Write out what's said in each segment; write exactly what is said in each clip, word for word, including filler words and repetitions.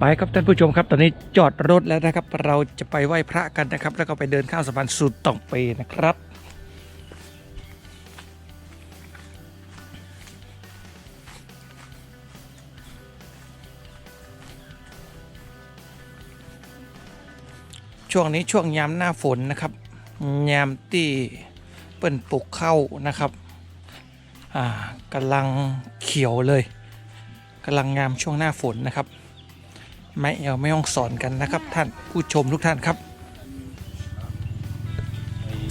ไปครับท่านผู้ชมครับ ตอนนี้จอดรถแล้วนะครับ เราจะไปไหว้พระกันนะครับ แล้วก็ไปเดินข้ามสะพานสุตองเปนะครับ ช่วงนี้ช่วงยามหน้าฝนนะครับ ยามตี้เปิ้นปลูกข้าวนะครับ อ่า กำลังเขียวเลย กำลังงามช่วงหน้าฝนนะครับ มาแอ่วแม่ฮ่องสอนกันนะครับ ท่านผู้ชมทุกท่านครับ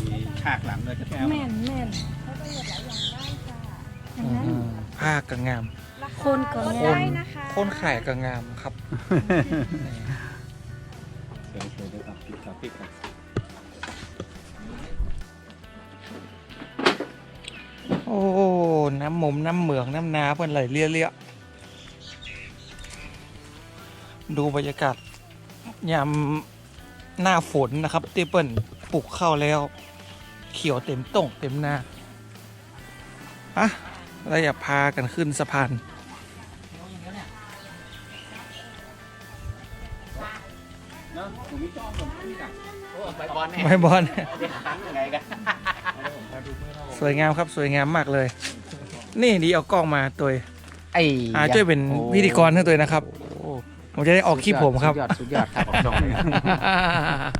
ไอ้ฉากหลังเลยจะแก้ว แม่น แม่น เขาก็เลือกหลายอย่างได้ค่ะ อย่างนั้น อืม ผ้าก็งาม คนก็งาม คนขายก็งามครับ สวยๆ เดี๋ยวก่อน ปิดก่อน ปิดก่อน โอ้ น้ำมงน้ำเหมืองน้ำนาเปิ้นไหลเลี้ยะๆ ดูบรรยากาศยามหน้าฝนนะครับ ตี้เปิ้นปลูกข้าวแล้ว เขียวเต็มต้งเต็มนา อ่ะ แล้วจะพากันขึ้นสะพาน ใบบอล สวยงามครับ สวยงามมากเลย นี่ดีเอากล้องมาตวย ไอ้ อ่า ยะ จ้วยเป๋น โอ้ พิธีกรหื้อตวยนะครับ โอ้ ผมจะได้ออกคลิปผมครับ สุดยอด สุดยอดครับ ผมส่งเลยครับ